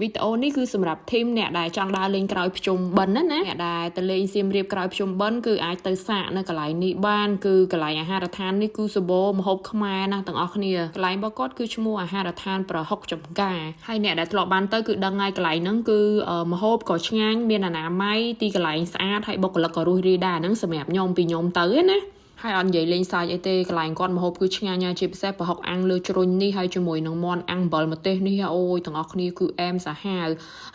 វីដេអូនេះគឺសម្រាប់ team អ្នកដែលចង់ដើរលេងក្រោយភ្ជុំបិណ្ឌណាណាអ្នកដែលទៅលេងសៀមរាបក្រោយភ្ជុំបិណ្ឌគឺអាចទៅសាកនៅកន្លែងនេះបានគឺកន្លែងអាហារដ្ឋាននេះគឺសម្បូរម្ហូបខ្មែរណាស់ទាំងអស់គ្នាកន្លែងរបស់គាត់គឺឈ្មោះអាហារដ្ឋានប្រហុកចំការហើយអ្នកដែលធ្លាប់បានទៅគឺដឹងហើយកន្លែងហ្នឹងគឺម្ហូបក៏ឆ្ងាញ់មានអនាម័យទីកន្លែងស្អាតហើយបុគ្គលិកក៏រួសរាយដែរហ្នឹងសម្រាប់ខ្ញុំពីខ្ញុំទៅណាហើយអត់និយាយលេងសើចអីទេកន្លែងគាត់ម្ហូបគឺឆ្ងាញ់ហើយជាពិសេសប្រហុកអាំងលើជ្រុញនេះហើយជាមួយនឹងមាន់អាំងអំបិលម្ទេសនេះអូយទាំងអស់គ្នាគឺអែមសាហាវ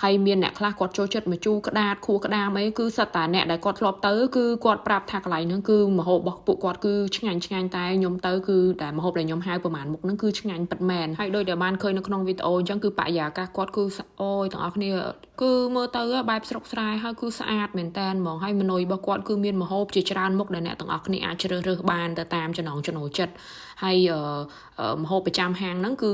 ហើយមានអ្នកខ្លះគាត់ចូលចិត្តមកជូរក្តាតខួរក្តាមអីគឺសិតតាអ្នកដែលគាត់ធ្លាប់ទៅគឺគាត់ប្រាប់ថាកន្លែងហ្នឹងគឺម្ហូបរបស់ពួកគាត់គឺឆ្ងាញ់ឆ្ងាញ់តែខ្ញុំទៅគឺតែម្ហូបដែលខ្ញុំហៅប្រហែលមុខហ្នឹងគឺឆ្ងាញ់ពិតមែនហើយដូចដែលបានឃើញនៅក្នុងវីដេអូអញ្ចឹងគឺបរិយាកាសគាត់គឺអូយទាំងអស់គ្នាគឺមើលទៅបែបស្រុកស្រែហើយគឺស្អាតមែនតែនហ្មងហើយម៉ឺនុយរបស់គាត់គឺមានម្ហូបជាច្រើនមុខដែលអ្នកទាំងអស់គ្នាអាចជ្រើសរើសបានទៅតាមចំណងចំណូលចិត្តហើយម្ហូបប្រចាំហាងហ្នឹងគឺ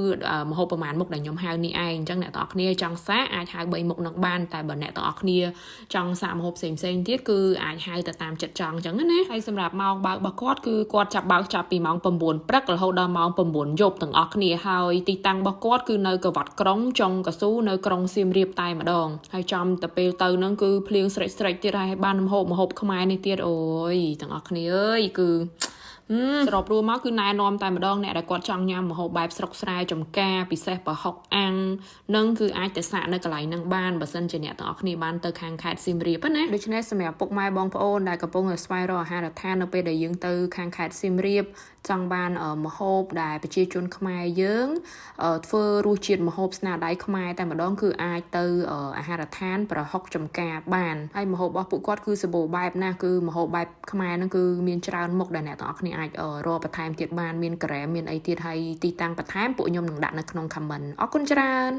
ម្ហូបប្រហែលមុខដែលខ្ញុំហៅនេះឯងអញ្ចឹងអ្នកទាំងអស់គ្នាចង់សាកអាចហៅ3មុខហ្នឹងបានតែបើអ្នកទាំងអស់គ្នាចង់សាកម្ហូបផ្សេងផ្សេងទៀតគឺអាចហៅទៅតាមចិត្តចង់អញ្ចឹងណាហើយសម្រាប់ម៉ោងបើករបស់គាត់គឺគាត់ចាប់បើកចាប់ពីម៉ោង9ព្រឹករហូតដល់ម៉ោង9យប់ទាំងអស់គ្នាហើយទីតាំងរបស់គាត់គឺនៅកវត្តក្រុងចុងកស៊ូនៅក្រុងសៀមរាបតែម្ដងហើយចំទៅពេលទៅហ្នឹងគឺភ្លៀងស្រេចស្រេចទៀតហើយបានម្ហូបម្ហូបខ្មែរនេះទៀតអូយទាំងអស់គ្នាអើយគឺសរុបរួមមកគឺណែនាំតែម្ដងអ្នកដែលគាត់ចង់ញ៉ាំម្ហូបបែបស្រុកស្រែចំការពិសេសប្រហុកអាំងនឹងគឺអាចទៅសាកនៅកន្លែងហ្នឹងបានបើសិនជាអ្នកទាំងអស់គ្នាបានទៅខាងខេត្តសៀមរាបណាដូច្នេះសម្រាប់ពុកម៉ែបងប្អូនដែលកំពុងតែស្វែងរកអាហារដ្ឋាននៅពេលដែលយើងទៅខាងខេត្តសៀមរាបចង់បានម្ហូបដែលប្រជាជនខ្មែរយើងធ្វើរសជាតិម្ហូបស្នាដៃខ្មែរតែម្ដងគឺអាចទៅអាហារដ្ឋានប្រហុកចំការបានហើយម្ហូបរបស់ពួកគាត់គឺសម្បូរបែបណាស់គឺម្ហូបបែបខ្មែរហ្នឹងគឺមានច្រើនមុខដែលអ្នកទាំងអស់គ្នាអាចរកបន្ថែមទៀតបានមានក្រែមមានអីទៀតហើយទីតាំងបន្ថែមពួកខ្ញុំនឹងដាក់នៅក្នុង comment អរគុណច្រើន។